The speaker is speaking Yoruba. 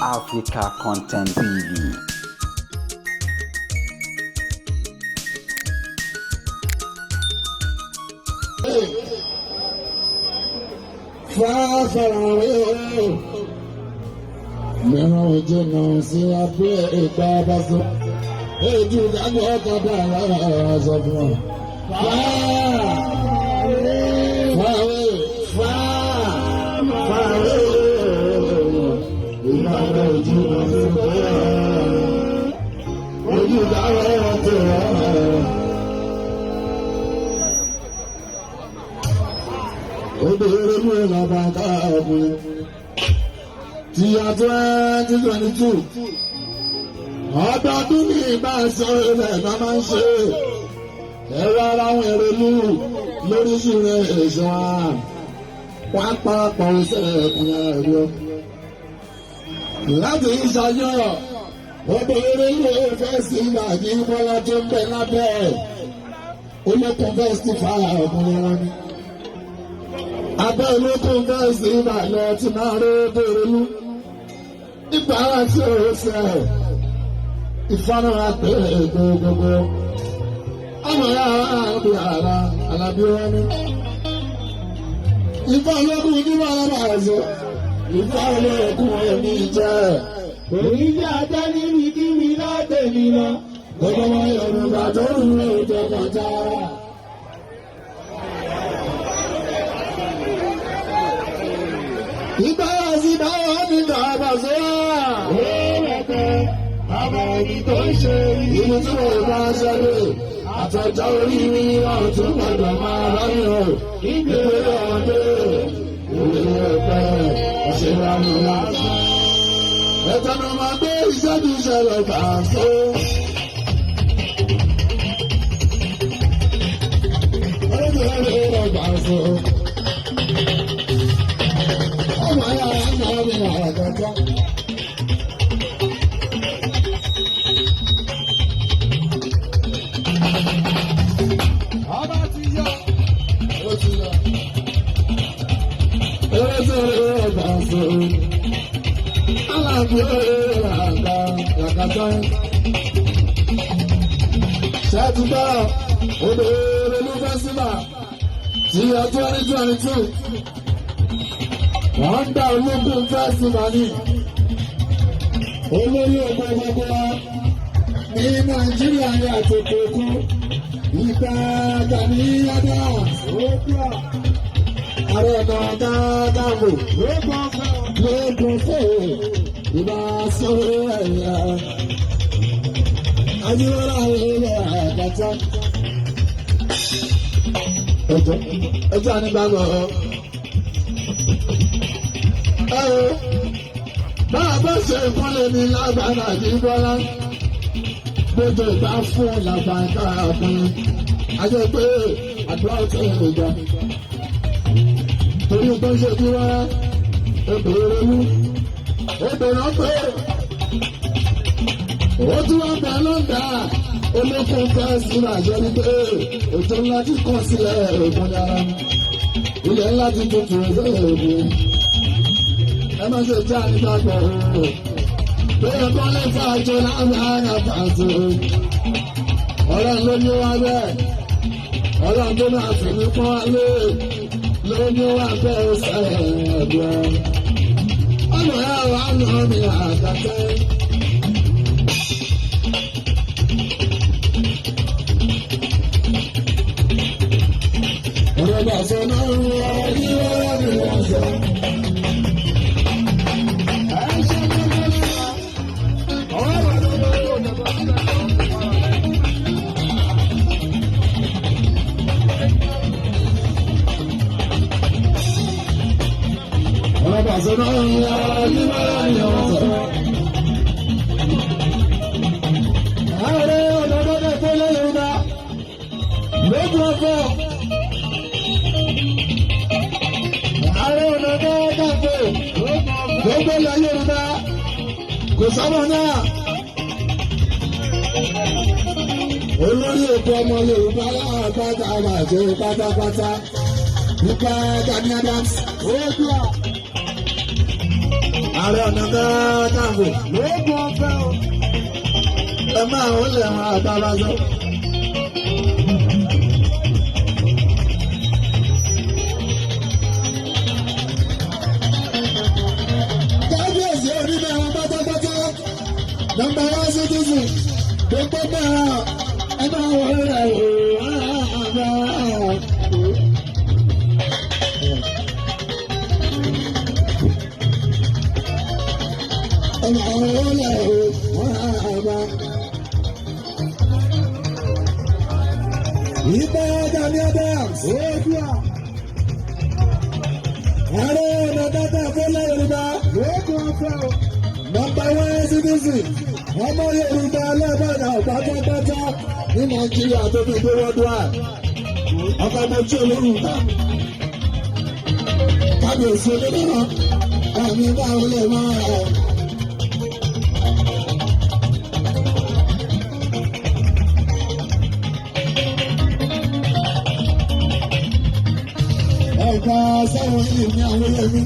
Africa Content TV. Fáfàràwé mìíràn ojú náà sí abẹ́ ìgbà bá sọ. Èdè ìdájọ́ ọ̀kadà ara sọ fún wa. Fáwé fáwé ìlànà ojú náà sí abẹ́ ojú ìdájọ́ ọ̀kadà. Obìnrin mú ìlànà káàkiri ti ya 2022. Ọdọọdún ní ìbá ṣe ilẹ̀ náà máa ń ṣe. Ẹ̀rọ ara àwọn èrèlú lóríṣiríṣi èso wa. Wọ́n á parapọ̀ iṣẹ́ ẹ̀kúnlẹ̀ ẹ̀rọ. Láti ìṣàyọ̀, obìnrin ló fẹ́ sí ìgbàdí Bọ́lá tó ń bẹ lábẹ́ ẹ̀. Olókun festival ọkùnrin wọn ni. Abẹ́ olókun festival lọ ti máa rí bèrèlú. Nípa tí ó ṣe ìfọ́nra pé gbogbogbò. Ọmọ ya àbí ara alábí wọn ni. Ìfọ́ olókun ní wàhálà máa ṣe. Ìfọ́ olókun èmi jẹ́. Èyí jẹ́ ajá níbi kíbi látẹ̀mí lọ. Gbogbo wọn Yorùbá tó ń lò tó kọjá. Ìgbà sí báwọn ní bàbá sọ. Ó rẹ̀pẹ̀ bàbá ẹni tó ń ṣe yìí. Ibi tí mo bá ṣẹlẹ̀ àtọ̀jọ́ orí mi wọn tún gbọdọ̀ máa ráyè o. Ìgbé ọmọdé ìwé ẹ̀pẹ́ ìṣèlú lásán. Ẹ̀tọ́ ni máa gbé iṣẹ́ bí ìṣẹ̀lẹ̀ kà so. Ọmọ ayé ara ń náwó mi àgàgà. Ọba ti yọ. Ó ti lọ. Eré tí ó bá so. Aláàbí ó làgà làgàtà. Ṣé ti gbọ́? Odò Erelú Festival ti yọ 2022. Wọ́n ń dá ológun festival ní. Olórí ogun gbogbo wa ní Nàìjíríà ní àtòkò òkun. Ìgbà Gani Adams. Ààrẹ Ọ̀nà Kakanfò lóògùn fún ìbá sọ̀rọ̀ ẹ̀yà. Ajíwọ́lá ilẹ̀ àgàtà. Ẹjọ́ ẹjọ́ ànígbàgbọ́. Ẹ o, bá a bá ṣe nǹkan lè ní lágbára àjíbọ́lá. Gbogbo ìgbà fún làbàkà ọkùnrin. A jẹ́ pé àdúrà tó ń lè gbà. Torí tó ń ṣe bí wá, obìnrin mú. Obìnrin pé ó tún wá bẹ̀ lọ́dà. Olókùn fẹ́ sí àjọ ní pé òjò ńlá ti kàn sílẹ̀ ògùn dára. Ilẹ̀ ńlá ti tutù ẹ̀fẹ́ ògùn. Ẹ má ṣe já nígbàgbọ́ òun. Bẹ́ẹ̀ kọ́ lè fa àjọ láàmú àyà pàṣẹ. Ọlọ́run ló ní wá bẹ́ẹ̀. Ọlọ́run tó máa fi mí pọ́n lé ló ní wá bẹ́ẹ̀ sẹ́ẹ̀dọ̀. Ọmọ ẹ̀ wà nù mí àgàtẹ́. Ọ̀rọ̀ bàṣọ náà ń wọ ní wọ́n ní wọ́n sọ. Ẹ ṣe gbogbo lọ. Ọ̀rọ̀ wà lọ́wọ́. Ọ̀rọ̀ bàṣọ náà ń wọ ní wọ́n ní wọ́n sọ. Ààrẹ ọ̀nà gbọ́dọ̀ tó lé Yorùbá lójú ọkọ̀. Ààrẹ ọ̀nà gbọ́dọ̀ tó gbogbo ilẹ̀ Yorùbá kò sọ́mọ náà. Olórí ètò ọmọ Yorùbá láàbàtà àbàjẹ́ pátápátá nípa Gani Adams. Ààrẹ Ọ̀nà Kakanfò. Lóògùn ọ̀fẹ́ o. Ẹ máa ń lè wọn àtàlà sọ. Kábíyèsí onímọ̀ pátápátá number one citizen gbogbo náà ẹ máa wọlé rẹ̀ o. Ẹ máa wọlé o. Ìbà Gani Adams. Oòduà. Ààrẹ Ọ̀nà Kakanfò lẹ́ Yorùbá. Lóògùn ọ̀fẹ́ o. Number one citizen. Ọmọ Yorùbá alábàdà pátápátá ní Nàìjíríà tó fi gbé worldwide. Ọkọ̀ mojú olórùka. Kábíyèsí olódọ́rọ̀. Àmì báwo lè máa rẹ̀. Ẹ̀ka sáwọn ilé ní àwọn ilé mi.